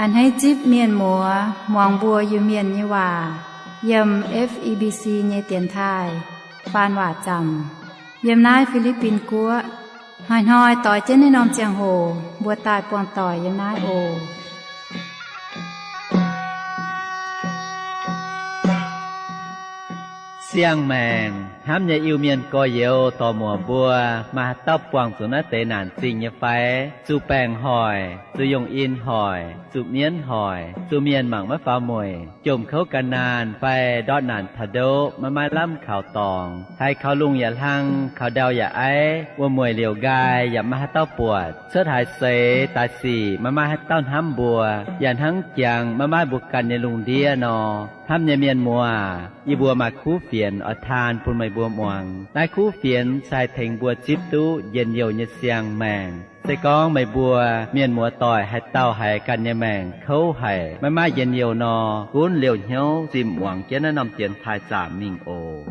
A'hneiv zipv mienh muoz muangx mbuo Iu-Mienh nyei waac yiem F E B C nyei dienx taaih faan waac zaamc yiem naaiv Fi^li^bin Guoqv. Hnoi-hnoi doix jienv naaiv norm ziangh hoc mbuo daaih buangh doic yiem naaiv oc. Siang-maengc hnamv nyei Iu-Mienh gorx-youz dorc-muoc mbuo, maaih haaix dauh buangh zuqc naaiv deix naanc zingh nyei fai? Zuqc baengc hoic, zuqc yongh in hoic, zuqc mienv hoic, zuqc mienh mangc maiv faaux mueic, jomc kouv gan naanh fai ndortv naanc taux ndoqv maiv maaih lamh kaux dorngx, haiz kaux lungh yaac hlang, kaux ndau yaac aiv, wuom-mueic liouc nqaai yaac maiv maaih haaix dauh buatc, cuotv haaix seix daaih sic maiv maaih haaix dauh hnamv mbuo, yaac hnangv jangx maiv maaih mbuo ganh nyei lungh ndiev nor. Hnamv nyei mienh muoz, yie mbuo maaih kuv fienx oix taan bun meih mbuo muangx. Naaiv kuv fienx se haih tengx mbuo zipv duqv njien-youh nyei siang-maengc. Se gorngv meih mbuo mienh muoz doic haaix dauh haiz ganh nyei maengc kouv haic, maiv maaih njien-youh nor, gunv liouh hnyouv zimh muangx jienv naaiv norm dienx taaih zaamc mingh oc.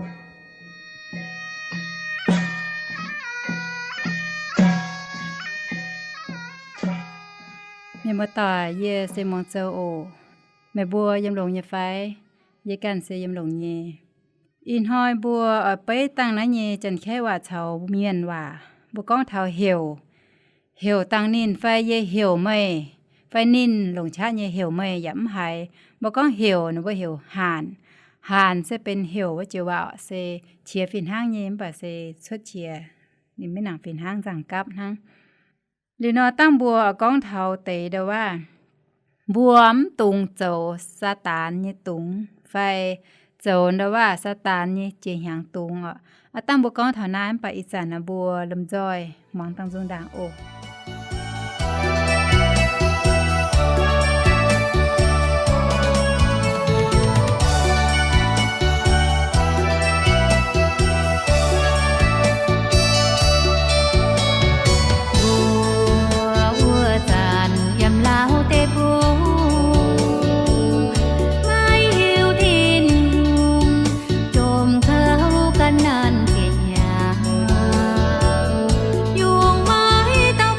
Mienh muoz doic, yie se Muangx Zou oc. Meih mbuo yiem longx nyei fai? Yie ganh se yiem longx nyei. Ih hnoi mbuo oix beiv dangh naaiv nyei Janx-Kaeqv waac caux Mienh waac. Mbuo gorngv taux heuc. Heuc dangh ninh fai yie heuc meih, fai ninh longc qaqv nyei heuc meih yaac mv haiz. Mbuo gorngv heuc, ninh mbuo heuc haanc. Haanc se benx heuc wuov joux waac se qiex fih hnangv nyei, mv baac se cuotv qiex ninh maiv nangc fih hnangv, nzangc gapv hnangv. Liuz nor dangh mbuo gorngv taux deix ndau-waav, mbuo mv dungx zoux Saadaan nyei dungz fai zoux ndau-waav Saadaan nyei jiex hnyangx dungz oc. Aav dangh mbuo gorngv taux naaiv, mv baac ih zanc naaiv mbuo lomh nzoih muangx dangh nzung ndaangc oc. Mbuo wuov zanc yiem Laauv deic-bung, maiv hiuv Tin-Hungh jomc kouv gan naanh ziepc hnyangx, yungz maiv dauh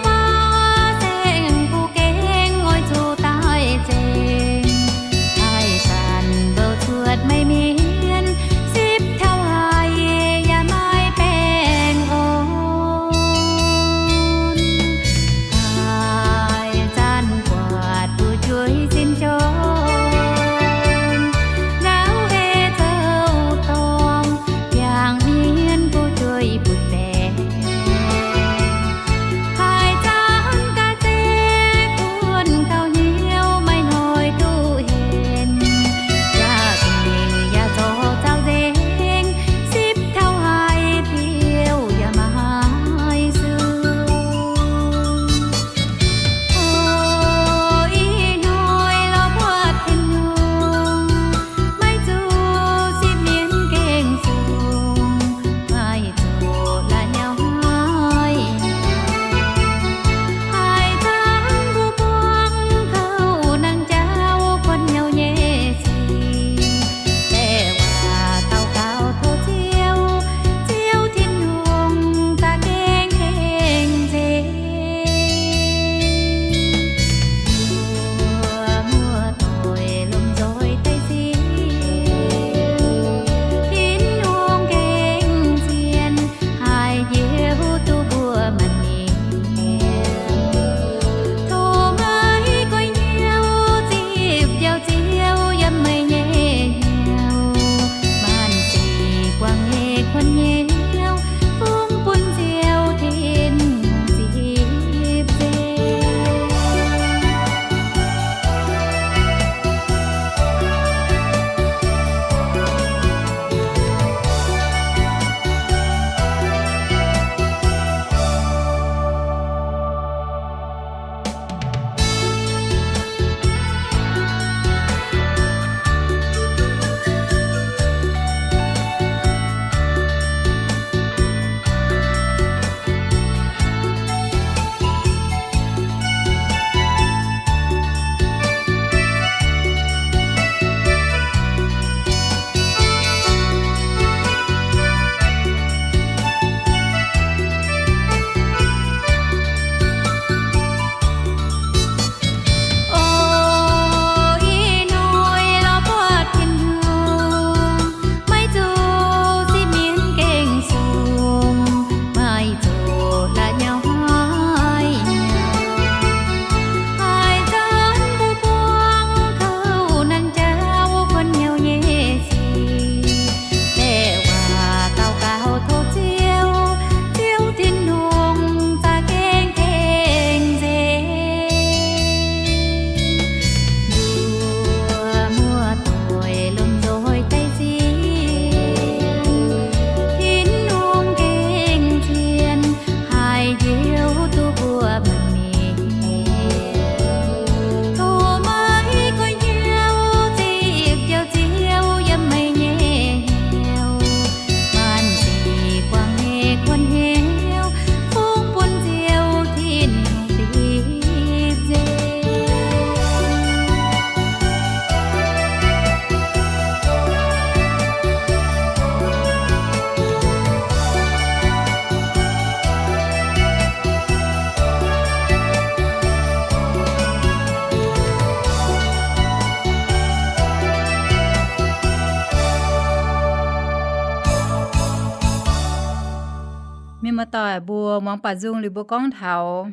Muoz-doic mbuo muangx baaux nzung liuz mbuo gorngv taux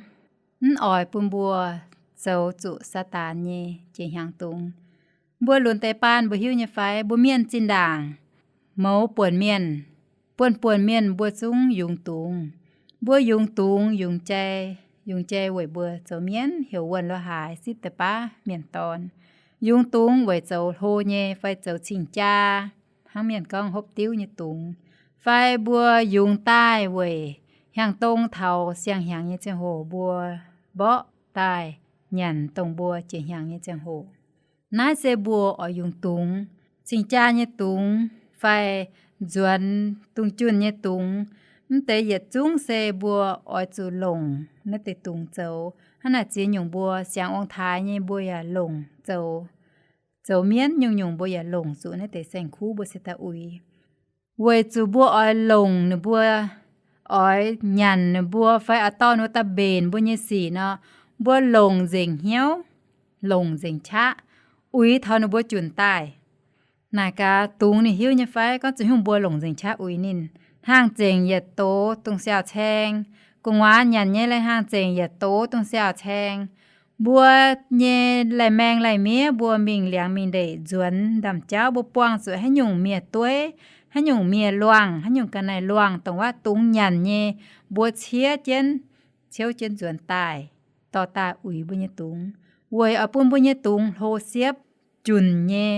mv oix bun mbuo zoux zuqc Saadaan nyei jiex hnyangx dungz. Mbuo lunx deix baan mbuo hiuv nyei fai mbuo mienh zinh ndaangc mouz buonc mienh, buonc-buonc mienh mbuo zungv yungz dungz. Mbuo yungz dungz yungz jai, yungz jai weic mbuo zoux mienv heuc wuonh lo haaix zipv deix baav mienh dorn. Yungz dungz weic zoux hlo nyei fai zoux cing-jaa, hnangv mienh gorngv hopv diuv nyei dungz, fai mbuo yungz daaih weic hnyangx dongh taux siang-hnyangx nyei ziangh hoc mbuo mborqv daaih nyanc dongh mbuo jiex hnyangx nyei ziangh hoc. Naaiv se mbuo oix yungz dungz, cing-jaa nyei dungz fai nzuonx dungz junh nyei dungz. Mv deix yietc zungv se mbuo oix zuqc longc naaiv deix dungz zoux. Hnangv naaic ziex nyungc mbuo siangx ong-taaix nyei mbuo yaac longc zoux, zoux mienv nyungc-nyungc mbuo yaac longc zuqc naaiv deix saeng-kuv mbuo se daaih uix. Weic zuqc mbuo oix longc ninh mbuo, oix nyanc ninh mbuo fai oix dorh ninh mbuo daaih mbenc mbuo nyei sic nor, mbuo longc nzengc hnyouv, longc nzengc qaqv, uix taux ninh mbuo junc daaih. Naaic gaax dungz ninh hiuv nyei fai gorngv zuqc hnyouv mbuo longc nzengc qaqv uix ninh. Hnaangx zengc yietc doz dongh siaauh caeng, gu'nguaaz nyanc nyei lai hnaangx zengc yietc doz dongh siaauh caeng. Mbuo nyei lai-maeng lai-miev mbuo mingh liangx mingh ndeic nzuonx ndaamv-jauv mbuo buangh zuqc haaix nyungc miev-dueiv, haaix nyungc miev-luangh, haaix nyungc ga'naaiv-luangh dongh waac dungz nyanc nyei, mbuo ciev jienv, ciouv jienv nzuonx daaih, dorh daaih uix mbuo nyei dungz, weic oix bun mbuo nyei dungz hlo siepv, junc nyei,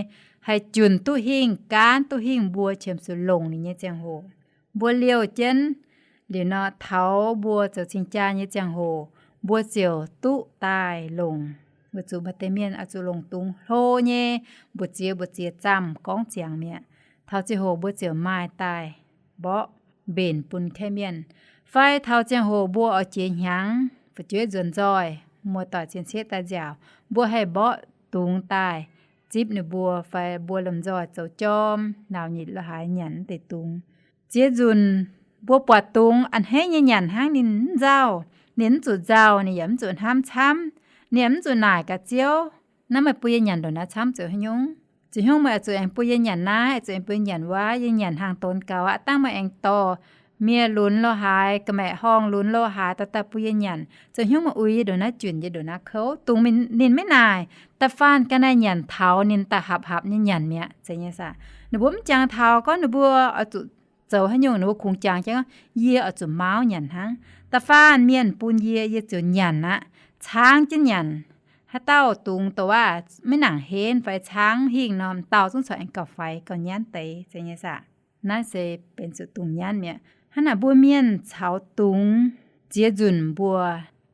haih junc duqv hingh, gaanv duqv hingh mbuo qiemx zuqc longc ninh nyei ziangh hoc. Mbuo liouh jienv liuz nor, taux mbuo zoux cing-jaa nyei ziangh hoc mbuo ziouc duqv daaih longc. Weic zuqc maaih deix mienh oix zuqc longc dungz hlo nyei, mbu'ziex mbu'ziex zaamh gorngv ziangx mi'aqv. Taux ziangh hoc mbuo ziouc maaih daaih mborqv mbenc bun kaeqv mienh. Fai taux ziangh hoc mbuo oix jiex hnyangx, fu'jueiv nzuonx nzoih, muoz-doic cien-ceqv daaih nziaauc, mbuo haih mborqv dungz daaih zipv ninh mbuo, fai mbuo lomh nzoih zoux jorm, nauc nyitc lo haaix nyanc deix dungz. Ziex nzunc mbuo buatc dungz a'hneiv nyei nyanc hnangv, ninh mv nzauh, ninh mv zuqc nzauh, ninh yaac mv zuqc hnamv camv, ninh yaac mv zuqc naaic gaax Ziouv, naaiv meih bun yie nyanc ndongc naaiv camv zoux haaix nyungc? Zoux haaix nyungc meih oix zuqc aengx bun yie nyanc naaiv, oix zuqc aengx bun yie nyanc wuov, yie nyanc hnaangx donx gaux aqv, dangh meih aengx dorh miev lunx lo haaix, ga'maeqc horngh lunx lo haaix dorh daaih bun yie nyanc. Zoux haaix nyungc meih uix yie ndongc naaiv junc, yie ndongc naaiv kouv? Dungz ninh maiv naaic. Da'faanh ga'naaiv nyanc taux ninh daaih hapc-hapc nyei nyanc mi'aqv, zeiz nyei saah? Ninh mbuo mv jangx taux gorngv ninh mbuo oix zuqc zoux haaix nyungc, ninh mbuo kungx jangx jienv gorngv, yie oix zuqc mauv nyanc hnangv. Da'faanh mienh bun yie, yie ziouc nyanc aqv. Caangv jienv nyanc. Haaix dauh dungz douc waac maiv nangc henv fai caangv hingh nor, dauh zungv corc aengx gauh faix gauh nyanv deix, zeiz nyei saah? Naaiv se benx zuqc dungz nyanv mi'aqv. Hnangv naaic mbuo mienh caux dungz ziex nzunc mbuo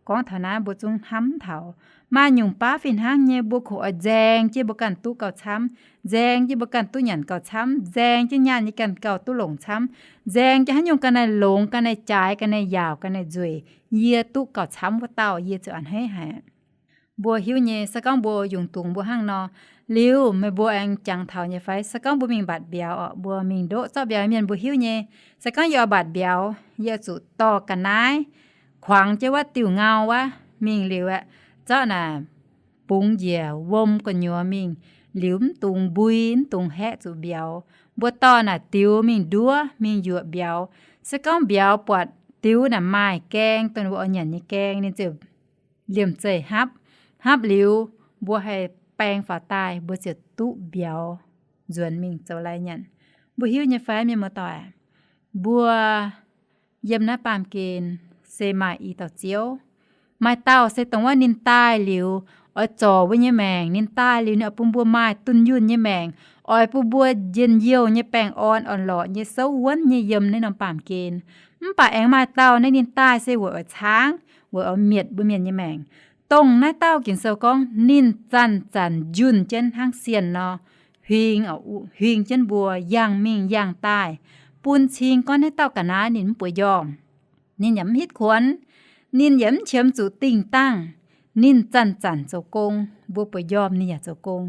gorngv taux naaiv mbuo zungv hnamv taux maaih nyungc baav fih hnangv nyei, mbuo kungx oix nzaeng jienv mbuo ganh duqv gauh camv, nzaeng jienv mbuo ganh duqv nyanc gauh camv, nzaeng jienv nyaanh nyei ganh gauh duqv longc camv, nzaeng jienv haaix nyungc ga'naaiv longx, ga'naaiv jaaix, ga'naaiv yaauc, ga'naaiv nzueic, yie duqv gauh camv wuov dauh yie ziouc a'hneiv haic. Mbuo hiuv nyei, se gorngv mbuo yungz dungz mbuo hnangv nor, liuz meih mbuo aengx jangx taux nyei fai? Se gorngv mbuo mingh mbatc mbiauz oc, mbuo mingh ndoqv zorqv mbiauz, mienh mbuo hiuv nyei. Se gorngv yie oix mbatc mbiauz, yie zuqc dorh ga'naaiv kuangx jienv wuov diuh ngau wuov mingh liuz aeqv, zorqv naaic bungx njiec wuom gu'nyuoz mingh, liuz mv dungx mbui, mv dungx haeqv zuqc mbiauz. Mbuo dorh naaic diux mingh nduov, mingh yuoqc mbiauz. Se gorngv mbiauz buatc diux naaic maaih gaeng, dongh mbuo oix nyanc nyei gaeng, ninh ziouc liemh zeih hapv. Hapv liuz, mbuo haih baeng faaux daaih, mbuo ziouc duqv mbiauz nzuonx mingh zoux lai nyanc. Mbuo hiuv nyei fai, mienh muoz-doic? Mbuo yiem naaiv baamh gen se maaih i dauh Ziouv. Maaih dauh se dongh wuov ninh daaih liuz oix zorc mbuo nyei maengc, ninh daaih liuz ninh oix bun mbuo maaih dunh yunh nyei maengc, oix bun mbuo njien-youh nyei, baengh orn orn-lorqc nyei, souv wuonv nyei yiem naaiv norm baamh gen. Mv baac aengx maaih dauh naaiv ninh daaih se weic oix caangv, weic oix mietc mbuo mienh nyei maengc. Dongh naaiv dauh Ging-Sou gorngv ninh zanc-zanc njunh jienv hnangv sienh nor, huing, huing jienv mbuo yangh mingh yangh daaih, bun cing gorngv naaiv dauh ga'naaiv ninh mv bueix njormh. Ninh yaac mv hitv kuonx, ninh yaac mv qiemx zuqc dingh dangh. Ninh zanc-zanc zoux gong, mbuo bueix njormh ninh yaac zoux gong.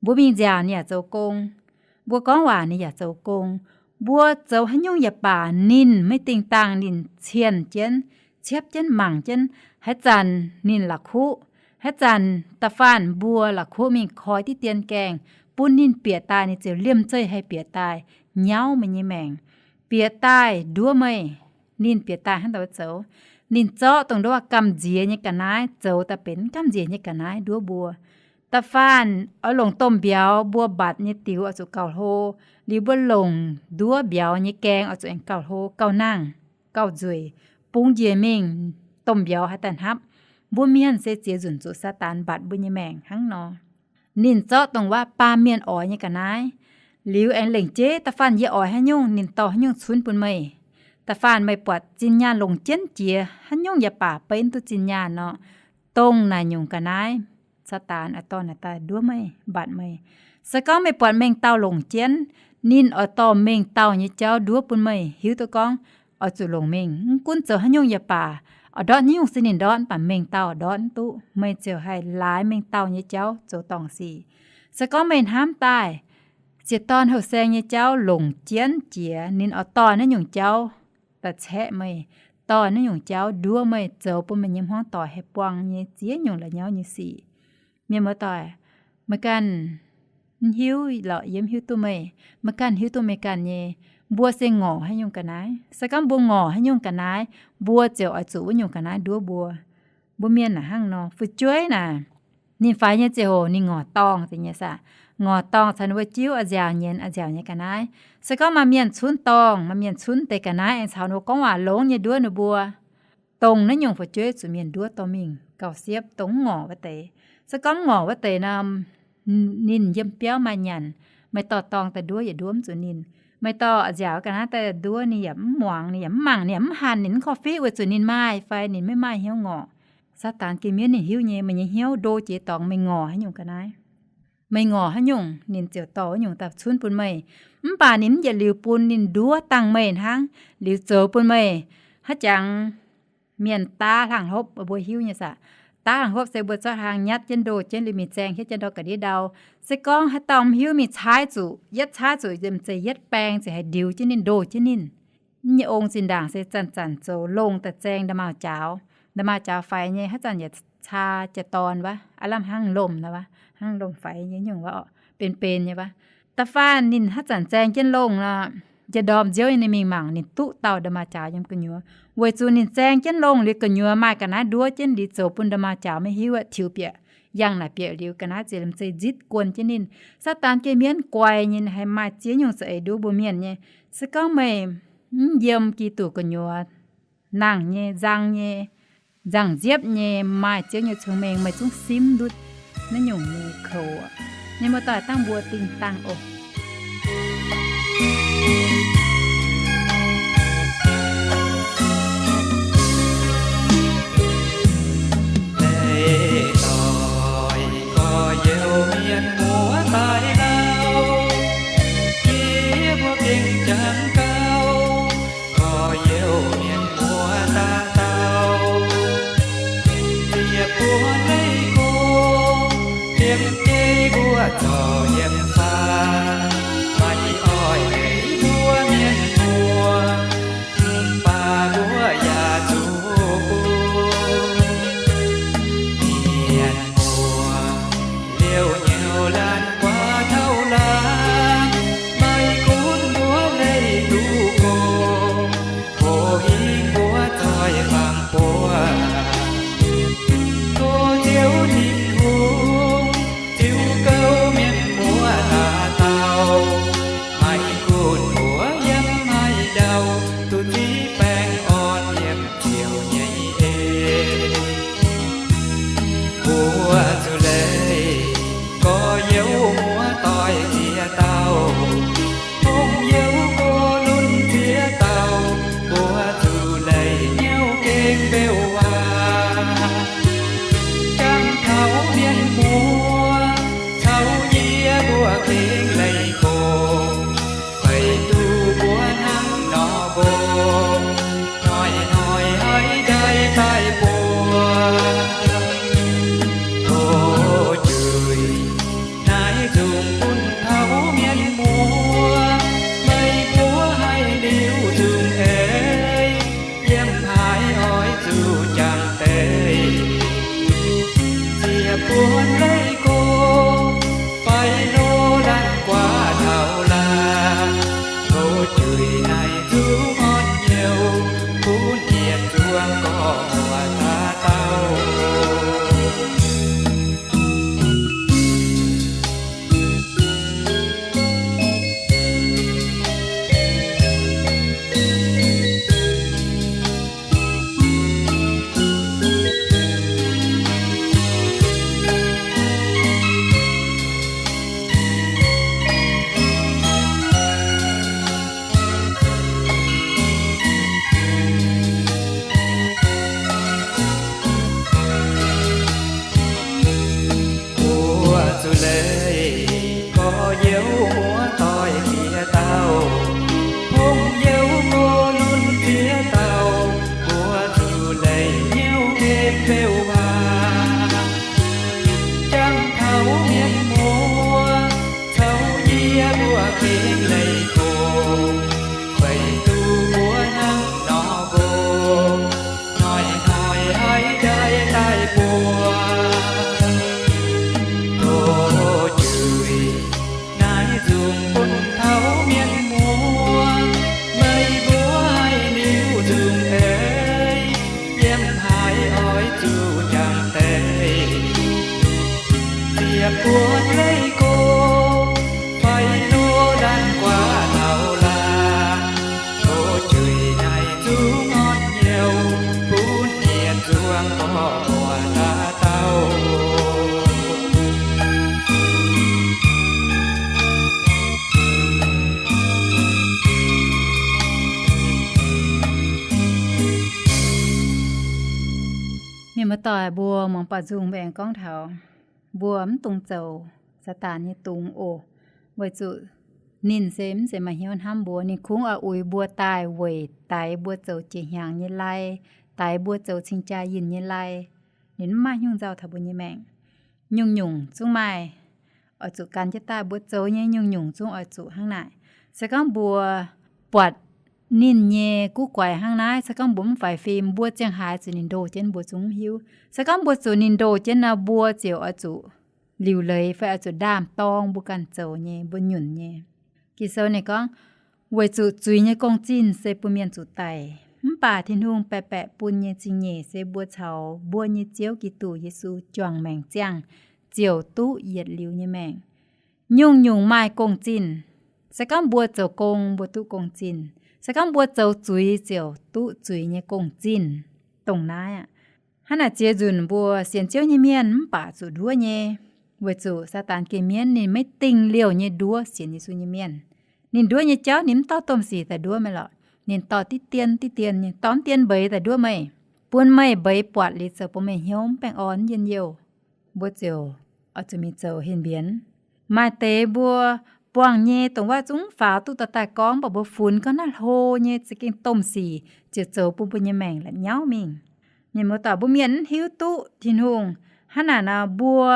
Mbuo mingh nziaauc ninh yaac zoux gong. Mbuo gorngv waac ninh yaac zoux gong. Mbuo zoux haaix nyungc yaac baac ninh maiv dingh dangh, ninh cienh jienv, ciepv jienv, mangc jienv. Haaix zanc ninh la'kuqv, haaix zanc da'faanh mbuo la'kuqv mingh koi diqv dien gaengh, bun ninh bieqc daaih, ninh ziouc liemh zeih haih bieqc daaih nyauv meih nyei maengc, bieqc daaih nduov meih. Ninh bieqc daaih hnangv naaiv zoux. Ninh zorqv dongh nduov gamh nziex nyei ga'naaiv zoux daaih benx gamh nziex nyei ga'naaiv nduov mbuo. Da'faanh oix longc domh mbiauz mbuo mbatc nyei diux oix zuqc gauh hlo, liuz mbuo longc nduov mbiauz nyei gaeng oix zuqc aengx gauh hlo, gauh nangh, gauh nzueic, bungx njiec mingh, domh mbiauz haih daaih hnapv. Mbuo mienh se ziex nzunc zuqc Saadaan mbatc mbuo nyei maengc hnangv nor. Ninh zorqv dongh waac baamh mienh oix nyei ga'naaiv, liuz aengx lengc jeiv da'faanh yie oix haaix nyungc, ninh dorh haaix nyungc cunv bun meih. Da'faanh meih buatc zinh nyaanh longc jienv jiex haaix nyungc yaac baac, benx duqv zinh nyaanh nor, dongh naaic nyungc ga'naaiv Saadaan oix dorh naaic daaih nduov meih, mbatc meih. Se gorngv meih buatc mengh dauh longc jienv, ninh oix dorh mengh dauh nyei jauv nduov bun meih hiuv duqv gorngv oix zuqc longc mingh. Mv gunv zoux haaix nyungc yaac baac, oix ndortv haaix nyungc se ninh ndortv, mv baac mengh dauh ndortv mv duqv. Meih ziouc haih laaix mengh dauh nyei jauv zoux dorngc sic. Se gorngv meih hnamv daaih, ziex dorn houh saeng nyei jauv longc jienv jiex, ninh oix dorh naaiv nyungc jauv daaih caeqv meih, dorh naaiv nyungc jauv nduov meih, zoux bun meih nyei hmuangv doic haih buangh nyei ziex nyungc la'nyauv nyei sic. Mienh muoz-doic, meih ganh mv hiuv lorqc, yie mv hiuv duqv meih, meih ganh hiuv duqv meih ganh nyei. Mbuo se ngorc haaix nyungc ga'naaiv. Se gorngv mbuo ngorc haaix nyungc ga'naaiv, mbuo ziouc oix zuqc wuov nyungc ga'naaiv nduov mbuo. Mbuo mienh naaic hnangv nor, fu'jueiv naaic, ninh faix nyei ziangh hoc ninh ngorc dorngh deix nyei saah. Ngorc dorngh caux ninh mbuo jiuv a'nziaauc nyienz a'nziaauc nyei ga'naaiv. Se gorngv maaih mienh cunv dorngh, maaih mienh cunv deix ga'naaiv aengx caux ninh mbuo gorngv waac longx nyei nduov ninh mbuo, dongh naaiv nyungc fu'jueiv zuqc mienh nduov dorh mingh gauh siepv. Dongh mv ngorc wuov deix, se gorngv mv ngorc wuov deix nor, ninh yiem biauv maaih nyanc, meih dorh dorngh daaih nduov yietc nduov mv zuqc ninh. Meih dorh a'nziaauc ga'naaiv daaih nduov ninh yaac mv muangx, ninh yaac mv mangc, ninh yaac mv hanc, ninh mv korv-fiqv weic zuqc ninh maaih fai ninh maiv maaih hnyouv ngorc. Saadaan geh mienv ninh hiuv nyei, meih nyei hnyouv ndo jiex dorngx meih ngorc haaix nyungc ga'naaiv. Meih ngorc haaix nyungc, ninh ziouc dorh wuov nyungc daaih cunv bun meih. Mv baac ninh mv yietc liuz bun, ninh nduov dangh meih hnangv, liuz zoux bun meih haaix jangx mienh daav hlang hlopv, mbuo hiuv nyei saah. Daav hlang hlopv se mbuo zorqv hlaang nyatv jienv ndo jienv liuz mingh zaeng hietv jienv ndau ga'ndiev ndau. Se gorngv haaix dauh mv hiuv mingh caaiv zuqc, yietv caaiv zuqc, yiem zeiz yietv baeng ziouc haiz ndiux jienv ninh, ndo jienv ninh. Mv nyei ong zinh ndaangc se zanc-zanc zoux longh daaih zaeng nda'maauh jaaux. Nda'maauh jaaux faix nyei, haaix zanc yaac caa jaa-dorn wuov, aav lamh hnangv lomh nor wuov, hnangv lomh faix nyei nyungc wuov, benx benx nyei wuov. Da'faanh ninh haaix zanc zaeng jienv longh nor, jaa-ndorm nziouv nyei ninh mingh mangc, ninh duqv dauh nda'maauh jaaux yiem gu'nyuoz. Weic zuqc ninh zaeng jienv longh liuz gu'nyuoz maaih ga'naaiv nduov jienv liuz zoux bun nda'maauh jaaux maiv hiuv, tiux bieqc, yangh naaic bieqc liuz ga'naaiv ziouc lomh zeih nzitv guon jienv ninh. Saadaan geh mienv guai nyei, ninh haih maaih ziex nyungc za'eix nduov mbuo mienh nyei. Se gorngv meih mv yiem Giduc gu'nyuoz, nangh nyei, nzang nyei, nzangc nziepv nyei, maaih Ziouv nyei cong-mengh, meih zungv simv ndutv naaiv nyungc nyei koux aqv. Mienh muoz-doic, dangh mbuo dingh dangh oc. Leiz-doix gorx-youz mienh muoz daaih lauh, yie mbuo gengh jangx gauh gorx-youz mienh muoz daaih dauh. Ziepc buonc leiz-go, liemh jeiv mbuo zorc yiem faam. Youv muoz-doic ziex dauh, hungh youv go lunx ziex dauh, mbuo zuqc leih hnyouv nqemh beu waac. Jangx taux mienh muoz, coux yie mbuo gengh leih gox, weic zuqc mbuo hnangv nor mbuo hnoi-hnoi haiz njaih daaih mbuo. Tov juix naaiv nzungh bun taux mienh muoz, meih mbuo haih liuz nzungh eix, yiem haaix oix zuqc jangx deix. Ziepc buonc leih gox fai ndoh laanh guaax lauh laanh, tov juix naaiv nzungh orn hnyouv bun yietc nzuonx gorngv muoz dauh dauh. Mienh muoz-doic, mbuo muangx baaux nzung mbuo aengx gorngv taux mbuo mv dungx zoux Saadaan nyei dungz oc, weic zuqc ninh se mv zeiz maaih hnyouv hnamv mbuo. Ninh kungx oix uix mbuo daaih weic daix mbuo zoux jiex hnyangx nyei lai, daix mbuo zoux cing-jaa yinh nyei lai. Ninh mv maaih nyungc nzauh taux mbuo nyei maengc. Nyungc-nyungc zungv maaih oix zuqc gan jienv daaih. Mbuo zoux nyei nyungc-nyungc zungv oix zuqc hnangv naaic. Se gorngv mbuo buatc ninh nyei guv guaix hnangv naaiv, se gorngv mbuo mv faix fim, mbuo ziangh haaix zuqc ninh ndoh jienv mbuo zungv mv hiuv. Se gorngv mbuo zuqc ninh ndoh jienv nor, mbuo ziouc oix zuqc liuc leiz fai oix zuqc ndaam-dorng mbuo ganh zoux nyei, mbuo nyunc nyei. Ging-Sou ninh gorngv, weic zuqc zuiz nyei gong-zinh se bun mienh zuqc daic, mv baac Tin-Hungh baeqc baeqc bun nyei zingh nyeic se mbuo caux mbuo nyei Ziouv Giduc Yesu juangc maengc ziangh ziouc duqv yietc liuz nyei maengc. Nyungc-nyungc maaih gong-zinh. Se gorngv mbuo zoux gong, mbuo duqv gong-zinh. Se gorngv mbuo zoux zuiz ziouc duqv zuiz nyei gong-zinh. Dongh naaiv aqv. Hnangv naaic ziex nzunc mbuo sienx Ziouv nyei mienh mv baac zuqc nduov nyei, weic zuqc Saadaan geh mienv ninh maiv dingh liouh nyei nduov sienx Yesu nyei mienh. Ninh nduov nyei jauv ninh mv dorh domh sic daaih nduov meih lorqc. Ninh dorh diqv dien diqv dien nyei, dorh mv dien mbeix daaih nduov meih, bun meih mbeix buatc liuz zoux bun meih hnyouv mv baengh orn, mv njien-youh. Mbuo ziouc oix zuqc mingh zoux henv mbienx. Maaih deix mbuo buangh nyei dongh waac zungv faaux duqv daaih daaih gorngv, mv baac mbuo funx gorngv naaiv hlo nyei za'gengh domh sic ziouc zoux bun mbuo nyei maengc la'nyauv mingh. Mienh muoz-doic, mbuo mienh mv hiuv duqv Tin-Hungh. Hnangv naaic nor, mbuo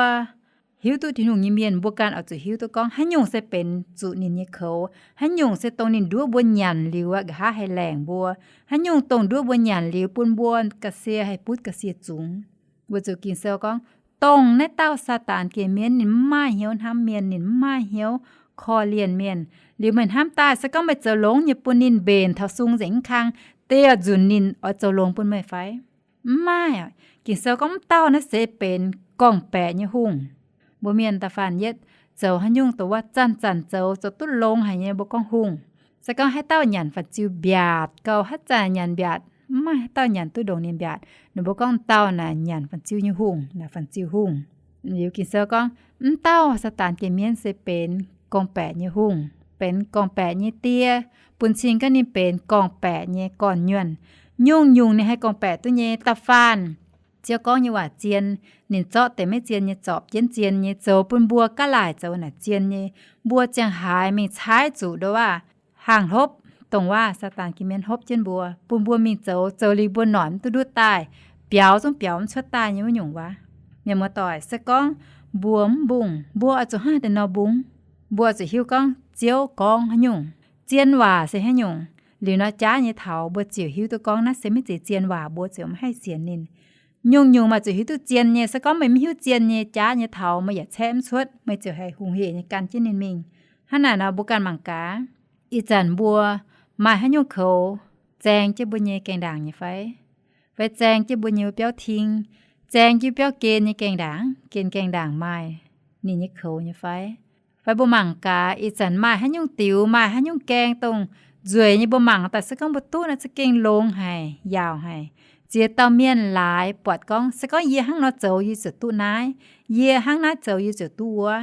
hiuv duqv Tin-Hungh nyei mienh, mbuo ganh oix zuqc hiuv duqv gorngv haaix nyungc se benx zuqc ninh nyei koux, haaix nyungc se dongh ninh nduov mbuo nyanc liuz aqv, nqa'haav haih laengc mbuo, haaix nyungc dongh nduov mbuo nyanc liuz bun mbuo ga'sie haih butv ga'sie zungx. Weic zuqc Ging-Sou gorngv, dongh naaiv dauh Saadaan geh mienv ninh mv maaih hnyouv hnamv mienh, ninh mv maaih hnyouv korv-lienh mienh. Liuz meih hnamv daaih, se gorngv meih zoux longx nyei bun ninh mbenc taux sung nzengc mv kang, deix nzunc ninh oix zoux longx bun meih fai? Mv maaih. Ging-Sou gorngv mv dauh naaiv se benx gorngv-baeqc nyei hungh. Mbuo mienh da'faanh yietv zoux haaix nyungc dongh wuov zanc-zanc zoux, zoux duqv longx haic nyei mbuo gorngv hungh. Se gorngv haaix dauh nyanc fanh ziu mbiaatc gau, haaix zanc nyanc mbiaatc, mv maaih haaix dauh nyanc duqv ndongc ninh mbiaatc, ninh mbuo gorngv dauh naaic nyanc fanh ziu nyei hungh, naaic fanh ziu hungh. Liuz Ging-Sou gorngv, mv dauh Saadaan geh mienv se benx gorngv-baeqc nyei hungh, benx gorngv-baeqc nyei die, bun cing gorngv ninh benx gorngv-baeqc nyei gorn-nyuonh. Nyungc-nyungc ninh haih gorngv-baeqc duqv nyei. Da'faanh Ziouv gorngv nyei waac zien, ninh zorqv deix maiv zien nyei zorpc jienv zien nyei, zoux bun mbuo gaav laaic zoux naaic zien nyei. Mbuo ziangh haaix mingh caaiv zuqc nduov waac, hnaangx hlopv, dongh waac Saadaan geh mienv hlopv jienv mbuo, bun mbuo mingh zoux, zoux liuz mbuo noic mv duqv ndutv daaih, biaux zungv biaux mv cuotv daaih nyei wuov nyungc waac. Mienh muoz-doic, se gorngv mbuo mv mbungh, mbuo oix zuqc hnangv haaix deix nor mbungh? Mbuo oix zuqc hiuv gorngv Ziouv gorngv haaix nyungc, zien waac se haaix nyungc. Liuz nor jaav nyei taux mbuo ziouc hiuv duqv gorngv naaiv se maiv zeiz zien waac, mbuo ziouc mv haih sienx ninh. Nyungc-nyungc maaih zuqc hiuv duqv zien nyei. Se gorngv meih mv hiuv zien nyei, jaav nyei taux meih yaac caeqv mv cuotv, meih ziouc haih hungh hec nyei gan jienv ninh mingh. Hnangv naaic nor mbuo ganh mangc gaax, ih zanc mbuo maaih haaix nyungc koux, zaeng jienv mbuo nyei gaengh ndaangc nyei fai? Fai zaeng jienv mbuo nyei wuov biauv ting, zaeng jienv biauv gen nyei gaengh ndaangc, gen gaengh ndaangc maaih ninh nyei koux nyei fai? Fai mbuo mangc gaax, ih zanc maaih haaix nyungc diux, maaih haaix nyungc gaengh dongh nzueic nyei, mbuo mangc daaih se gorngv mbuo duqv naaiv za'gengh longx haic, yaauc haic. Ziex dauh mienh laaix buatc gorngv, se gorngv yie hnangv nor zoux yie ziouc duqv naaiv, yie hnangv naaiv zoux yie ziouc duqv wuov.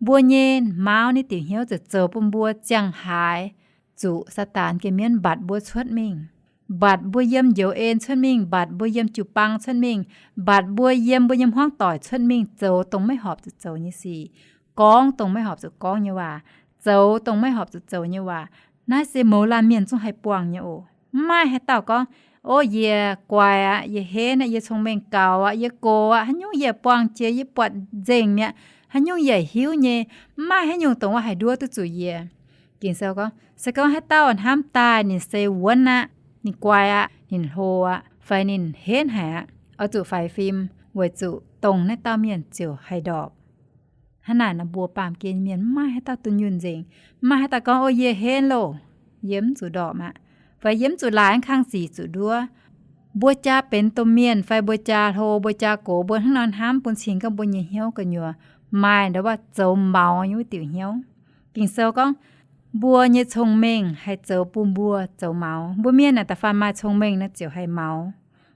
Mbuo nyei mauv nyei diuc hnyouv ziouc zoux bun mbuo ziangh haaix zuqc Saadaan geh mienv mbatc mbuo cuotv mingh, mbatc mbuo yiem njoux en cuotv mingh, mbatc mbuo yiem jiu-baang cuotv mingh, mbatc mbuo yiem mbuo nyei hmuangv doic cuotv mingh zoux dongh maiv horpc zuqc zoux nyei sic. gorngv dongh maiv horpc zuqc gorngv nyei waac, zoux dongh maiv horpc zuqc zoux nyei waac. Naaiv se mouz laanh mienh zungv haih buangh nyei oc. Mv maaih haaix dauh gorngv, O, yie guai aqv, yie henv aqv, yie cong-mengh gaux aqv, yie gox aqv, haaix nyungc yie buangh jiex, yie buatc nzengc mi'aqv, haaix nyungc yie hiuv nyei, mv maaih haaix nyungc dongh wuov haih nduov duqv zuqc yie. Ging-Sou gorngv, se gorngv haaix dauh hnamv daaih ninh se wuonv aqv, ninh guai aqv, ninh hlo aqv, fai ninh henv haic aqv, oix zuqc faix fim, weic zuqc dongh naaiv dauh mienh ziouc haih ndorpc. Hnangv naaic nor mbuo baamh gen mienh mv maaih haaix dauh dunh yunh nzengc. Mv maaih haaix dauh gorngv, O, yie henv loh, yie mv zuqc ndorpc aqv, fai yie mv zuqc laaix kang zic zuqc nduov. Mbuo jaa benx domh mienh fai mbuo jaa hlo, mbuo jaa gox, mbuo hnangv nor hnamv bun cing gorngv mbuo nyei hnyouv gu'nyuoz maaih ndau wuov zoux maux nyei wuov diuc hnyouv. Ging-Sou gorngv, mbuo nyei cong-mengh haih zoux bun mbuo zoux maux. Mbuo mienh naaic da'faanh maaih cong-mengh naaiv ziouc haih maux.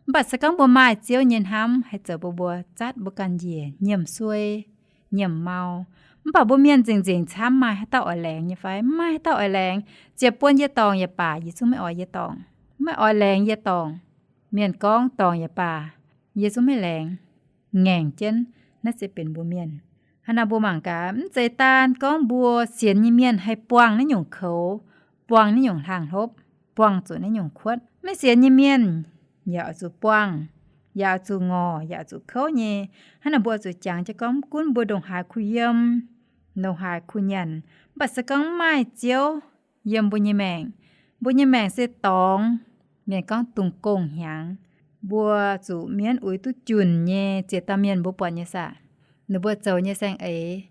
Mv baac se gorngv mbuo maaih Ziouv nyei hnamv haih zoux bun mbuo zatv mbuo ganh njiec nyiemc suei, nyiemc maux. Mv baac mbuo mienh nzengc-nzengc camv maaih haaix dauh oix laengz nyei fai? Mv maaih haaix dauh oix laengz. Ziec buon yie dorngc yaac baac, yie zungv maiv oix yie dorngc. Maiv oix laengz yie dorngc. Mienh gorngv dorngc yaac baac, yie zungv maiv laengz. Ngaengc jienv, naaiv se benx mbuo mienh. Hnangv naaic mbuo mangc gaax, mv zeiz daan gorngv mbuo sienx nyei mienh haih buangh naaiv nyungc koux, buangh naaiv nyungc hlaang hlopv, buangh zuqc naaiv nyungc kuotv. Maiv sienx nyei mienh yaac oix zuqc buangh, yaac oix zuqc ngorc, yaac oix zuqc kouv nyei. Hnangv naaic mbuo oix zuqc jangx jienv gorngv, mv gunv mbuo ndongc haaix kuh yiem, ndongc haaix kuh nyanc, mv baac se gorngv mv maaih Ziouv yiem mbuo nyei maengc, mbuo nyei maengc se dorngx, mienh gorngv dungx gong hnyangx. Mbuo zuqc mienv uix duqv junc nyei ziex dauh mienh mbuo buatc nyei saah? Ninh mbuo zoux nyei saeng-eix,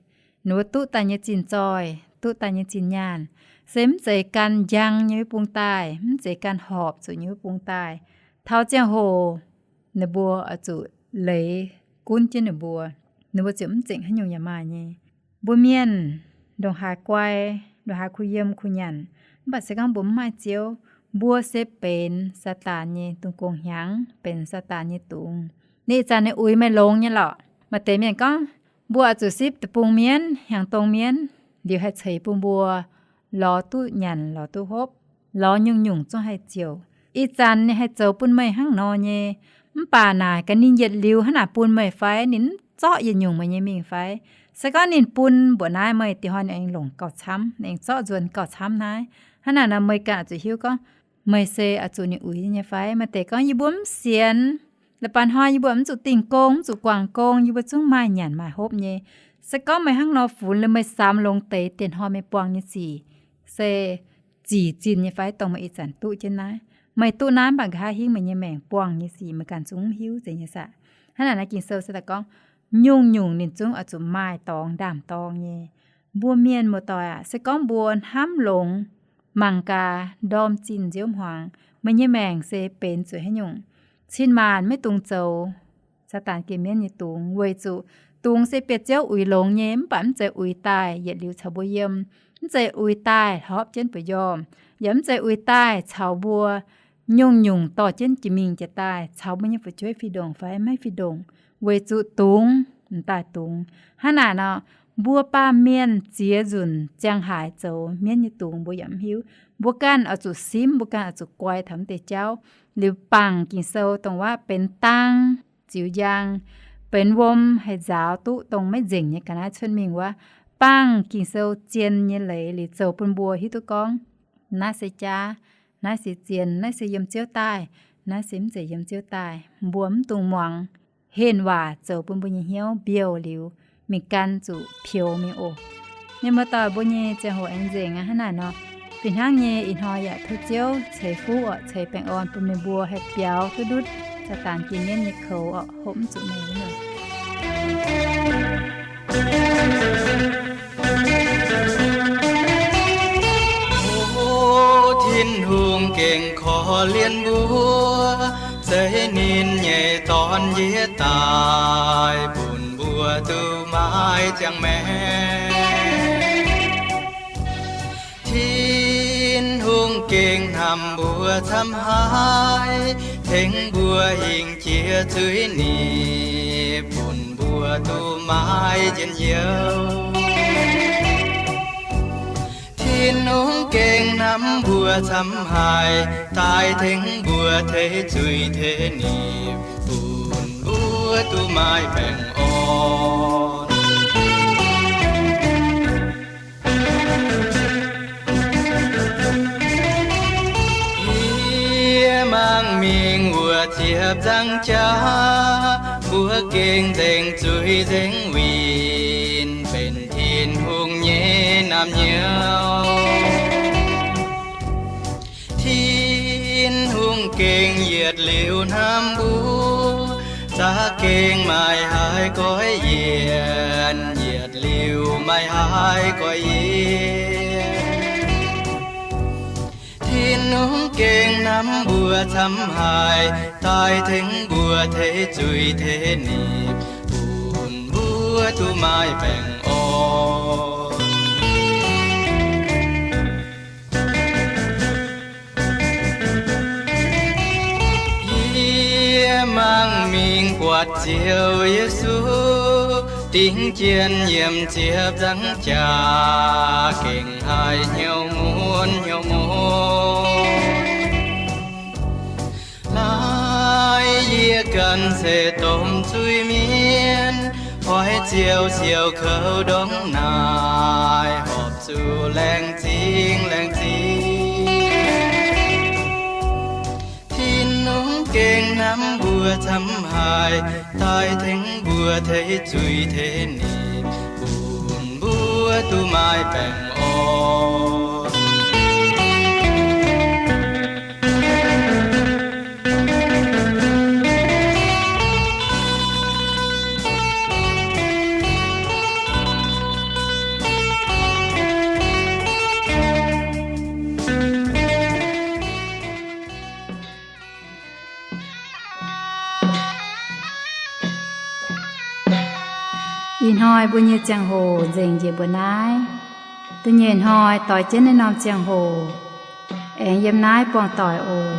ninh mbuo duqv daaih nyei zinh zoih, duqv daaih nyei zinh nyaanh, se mv zeiz gan njang nyei wuov bung daaih, mv zeiz gan horpc zuqc nyei wuov bung daaih. Taux ziangh hoc ninh mbuo oix zuqc leiz gunv jienv ninh mbuo, ninh mbuo ziouc mv zengc haaix nyungc yaac maaih nyei. Mbuo mienh ndongc haaix guai, ndongc haaix kuh yiem kuh nyanc, mv baac se gorngv mbuo mv maaih Ziouv, mbuo se benx Saadaan nyei dungx gong hnyangx, benx Saadaan nyei dungz. Ninh ih zanc ninh uix meih longx nyei lorqc. Maaih deix mienh gorngv, mbuo oix zuqc sipv deic-bung mienv, hnyangx-dong mienv, liuz haih ceix bun mbuo lorz duqv nyanc, lorz duqv hopv, lorz nyungc-nyungc zungv haih ziouc. Ih zanc ninh haih zoux bun meih hnangv nor nyei, mv baac naaic gaax ninh yietc liuz hnangv naaic bun meih fai? Ninh mv zorqv yietc nyungc meih nyei mingh fai? Se gorngv ninh bun mbuoqc naaiv, meih diex hnoi ninh aengx longc gauh camv, ninh aengx zorqv nzuonx gauh camv naaiv. Hnangv naaic nor meih ganh oix zuqc hiuv gorngv meih se oix zuqc ninh uix nyei fai? Maaih deix gorngv, yie mbuo mv sienx, la'baaix hnoi yie mbuo mv zuqc dingh gong, mv zuqc guangc gong, yie mbuo zungv maaih nyanc maaih hopv nyei. Se gorngv meih hnangv nor funx liuz, meih samx longx deix diex hnoi meih buangh nyei sic se zic zinh nyei fai, dongh meih ih zanc duqv jienv naaiv? Meih duqv naaiv mv baac nqa'haav hingv meih nyei maengc buangh nyei sic meih ganh zungv mv hiuv zeiz nyei saah? Hnangv naaic naaiv Ging-Sou se daaih gorngv, nyungc-nyungc ninh zungv oix zuqc maaih dorngx ndaam-dorng nyei. Mbuo mienh muoz-doic aac, se gorngv mbuo hnamv longx, mangc gaax ndorm zinh nziouv hmuangx, meih nyei maengc se benx zuqc haaix nyungc. Cin-maanc maiv dungx zoux Saadaan geh mienv nyei dungz, weic zuqc dungz se bieqc Ziouv uix longx nyei, mv baac mv zeiz uix daaih yietc liuz caux mbuo yiem, mv zeiz uix daaih hlopv jienv bueix njormh, yaac mv zeiz uix daaih caux mbuo nyungc-nyungc dorh jienv jiex mingh jiex daaih, caux mbuo nyei fu'jueiv fih ndongc fai maiv fih ndongc, weic zuqc dungz m'daaih dungz. Hnangv naaic nor, mbuo baamh mienh ziex nzunc ziangh haaix zoux mienv nyei dungz mbuo yaac mv hiuv. Mbuo ganh oix zuqc simv, mbuo ganh oix zuqc guai taux mv deix jauv, liuz bangc Ging-Sou dongh waac benx dang ziux njang, benx wuom haih nzaaux duqv dongh maiv nzengc nyei ga'naaiv cuotv mingh wuov. Bangc Ging-Sou zien nyei leiz liuz zoux bun mbuo hiuv duqv gorngv, naaiv se jaav, naaiv se zien, naaiv se yiem Ziouv daaih, naaiv se mv zeiz yiem Ziouv daaih. Mbuo mv dungx muangx henh waac zoux bun mbuo nyei hnyouv mbiouh liuz, mingh gan zuqc pioux mingh oc. Mienh muoz-doic, mbuo nyei ziangh hoc aengx nzengc aqv. Hnangv naaic nor, fih hnangv nyei ih hnoi yaac tov Ziouv ceix fuqv oc, ceix baengh orn bun meih mbuo haih biaux duqv ndutv Saadaan geh mienv nyei koux oc, hopv mv zuqc meih wuov. Tin-Hungh gengh korv-lienh mbuo, zeix ninh nyei Dorn njiec daaih bun mbuo duqv maiv ziangh maengh. Tin-Hungh gengh hnamv mbuo camv haic, tengx mbuo hingh jiex zuiz-nipc, bun mbuo duqv maiv njien-youh. Tin-Hungh gengh hnamv mbuo camv haic, daaih tengx mbuo teix zuiz teix nipc, bun mbuo duqv maiv baengh orn. ziepc nzangc jaax, mbuo gengh nzengc zuiz nzengc winh benx Tin-Hungh nyei naamh nyouz. Tin-Hungh gengh yietc liuz hnamv mbuo, za'gengh maiv haih goiv yienc, yietc liuz maiv haih goiv yienc. Tin-Hungh gengh hnamv mbuo camv haic, daaih tengx mbuo teix zuiz teix nipc, bun mbuo duqv maaih baengh orn. Yie mangc mingh buatc Ziouv Yesu, dingc jien nyiemc ziepc nzangc jaax, gengh haih hnyouv mun hnyouv mun. Naaiv yie ganh se domh zuiz-mienh, oix Ziouv siou kouv ndongc naaiv, horpc zuqc laengz zingh laengz zingh. Tin-Hungh gengh hnamv mbuo camv haic, daaih tengx mbuo teix zuiz teix nipc, bun mbuo duqv maaih baengh orn. Ih hnoi mbuo nyei ziangh hoc nzengc njiec mbuo naaiv. Da'nyeic hnoi doix jienv naaiv norm ziangh hoc aengx yiem naaiv buangh doic oc.